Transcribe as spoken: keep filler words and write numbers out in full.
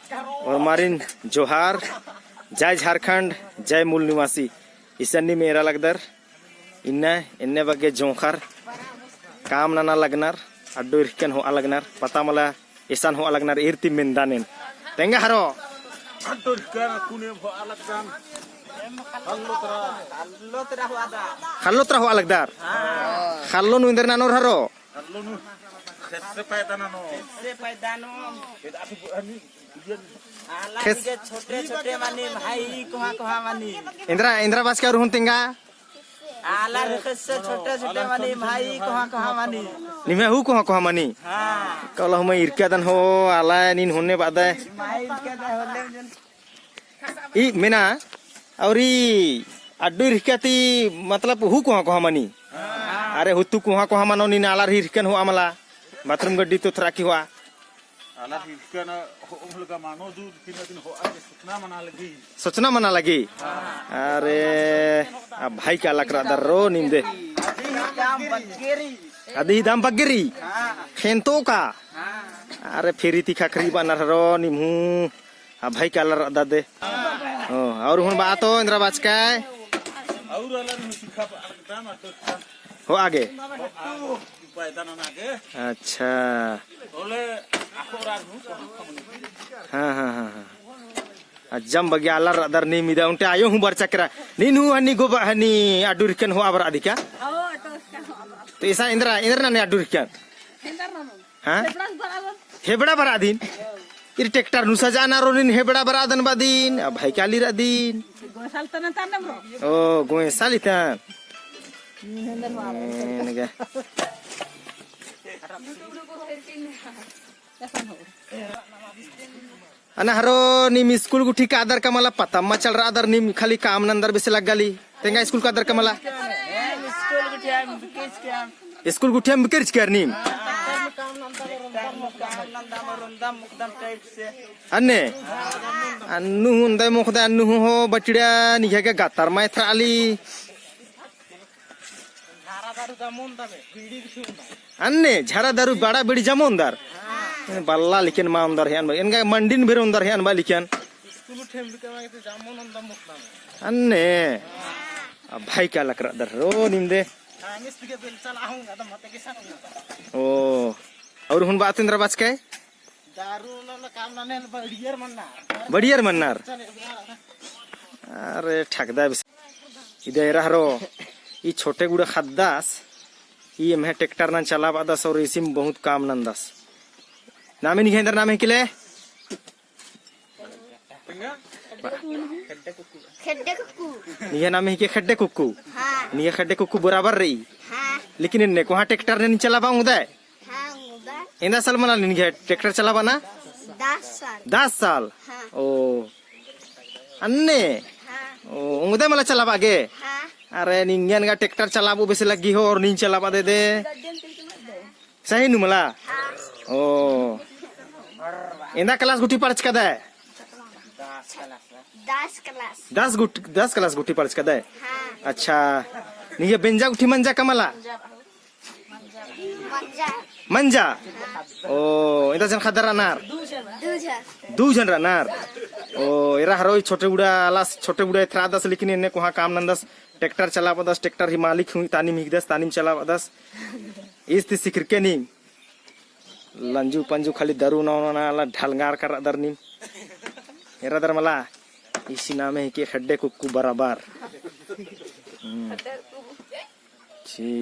ओर्मारिन जोहार, जय झारखंड, जय मूल निवासी। इसन नीम एरा लगदर, इन्ना एन्ने बग्गे जोंख़र, काम नना लगनर, अड्डो इरख़कन होआ लगनर, पता मला एसन होआ लगनर, ईर ती मेन्दा नेन। तेंगा हरो। अड्डो इरख़कन कुने होआ लगदन। ख़ल्लो तरा होआ लगदर। ख़ल्लो नू एन्देर ननोर हरो। ख़ल्लो नू ख़ेस्स पैदा ननो। ख़ेस्स पैदा ननो। आलर ख़ेस्स के छोटे छोटे मनी भाई, कोहाँ कोहाँ मनी। एन्देर, एन्देर बाचकय अउर हूँ तेंगा। आलर ख़ेस्स छोटे छोटे मनी भाई, कोहाँ कोहाँ मनी। निम्है हूँ कोहाँ कोहाँ मनी। हाँ। कला हूँ मैं इरकादन हो, आला नीन होने बादय। माई इरकादन होले। ई मेना, अउर ई अड्डो इरख़कय ती, मतलब, हूँ कोहाँ कोहाँ मनी। हाँ। अरे, हुत्तु कोहाँ कोहाँ मनो, नीन आलर ही इरख़कन होआ मला। बाथरूम गड्डी तो थरा की होआ। आलर ही इरख़कन हो, उमलगा मानो जू, तीन दिन होआ के सोचना मना लगी। सोचना मना लगी। हाँ। अरे, आ भाई का लकड़ा दर रो नीम दे। अदी ही दाम बग्गेरी। अदी ही दाम बग्गेरी। हाँ। खेंतो का। हाँ। अरे, फेरी ती खखरी बअनर रो नीम हूँ। आ भाई का आलर रअदर दे। ओ, अउर हूँ बआ तो एन्देर बाचकय। अउर आलर हूँ सिखा पा-, एकदम अड्डो इरख़कन। होआ गे। पैदा नना गे। अच्छा। बोले, आखो रात हूँ। हाँ, हाँ, हाँ, हाँ। अजम बग्गे आलर रअदर नीम इदा, ओन्टे आयो हूँ बरचा केरा। नीन हूँ हनी गोबा हनी अड्डो इरख़कन होआ बरआ दिका। तो एसा एन्देर, एन्देर नने अड्डो इरख़कन। हाँ? हेबड़ा बरआ दिम। ईर ट्रैक्टर नू सजाना रो नीन हेबड़ा बरआदन बअदिन, आ भाई का आली रअदिन। ओ, गोंयसाल इतन। एनगा। अना हरो नीम स्कूल गुट्ठी कादर का मला पता मल चलरआदर नीम खाली काम नन्दर बेसे लग्गाली। तेंगा स्कूल कादर का मला। स्कूल गुट्ठी बिकेरचकर नीम। अन्ने। अन्नु हूँ ओन्दय मोख़दय अन्नु हूँ हो बटड़ा निंग्है गे गतर मा एथरआली। अन्ने, झरा दारू बड़ा बीड़ी जम्मा ओन्दर। बल्ला लेकिन मा ओन्दर हेअन बा, एनगा मंडिन भेर ओन्दर हेअन बा लेकिन। अन्ने, आ भाई का लकड़ा दर रो नीम दे। ओ, अउर हूँ बआ तो एन्देर बाचकय? दारू नना काम नना बढ़ियर मन्नर। बढ़ियर मन्नर। अरे ठकदा बेसे। इदा एरा हरो, ई छोटे गुड़ा ख़द्दस, ई एम्है ट्रैक्टर नन चलाबअदस अउर इसिम बहुत काम नन्दस। नामे निंग्है एन्देर नामे हिके ले? खेड्डे कुक्कू। निंग्है नामे हिके खेड्डे कुक्कू। हाँ। निंग्है खेड्डे कुक्कू बराबर रई। हाँ। लेकिन एन्ने कोहाँ ट्रैक्टर नन चलाबआ ओंगदय? हाँ, ओंगदय। एन्दा साल मला निंग्है ट्रैक्टर चलाबअना? दस साल। दस साल? हाँ। ओ। अन्ने? हाँ। ओ, ओंगदय मला चलाबआ गे? हाँ। अरे, निंग्है एन्ने गा ट्रैक्टर चलाबओ बेसे लग्गी हो अउर नीन चलाबआ दे दे। सही नू मला? हाँ। ओ। एन्दा class गुट्ठी पढ़चकदय? दस class। दस गुट-, दस class गुट्ठी पढ़चकदय? हाँ। अच्छा। निंग्है बेंजा गुट्ठी मंजा का मला? मंजा। मंजा? ओ, एन्दा झन ख़द्दर रअनर? दू झन। दू झन रअनर? ओ, एरा हरो ई छोटे गुड़ा आलस, छोटे गुड़ा एथरआदस, लेकिन एन्ने कोहाँ काम नन्दस, ट्रैक्टर चलाबअदस, ट्रैक्टर ही मालिक हूँ, तानिम हिकदस, तानिम चलाबअदस। ईस ती सिखरके नीम। लंजू पंजू खाली दारू नौ नौ ना ला ढलंगार करदर नीम। एरा दर मला, इसी नामे हिके खेड्डे कुक्कू बराबर। हम्म। ठीक।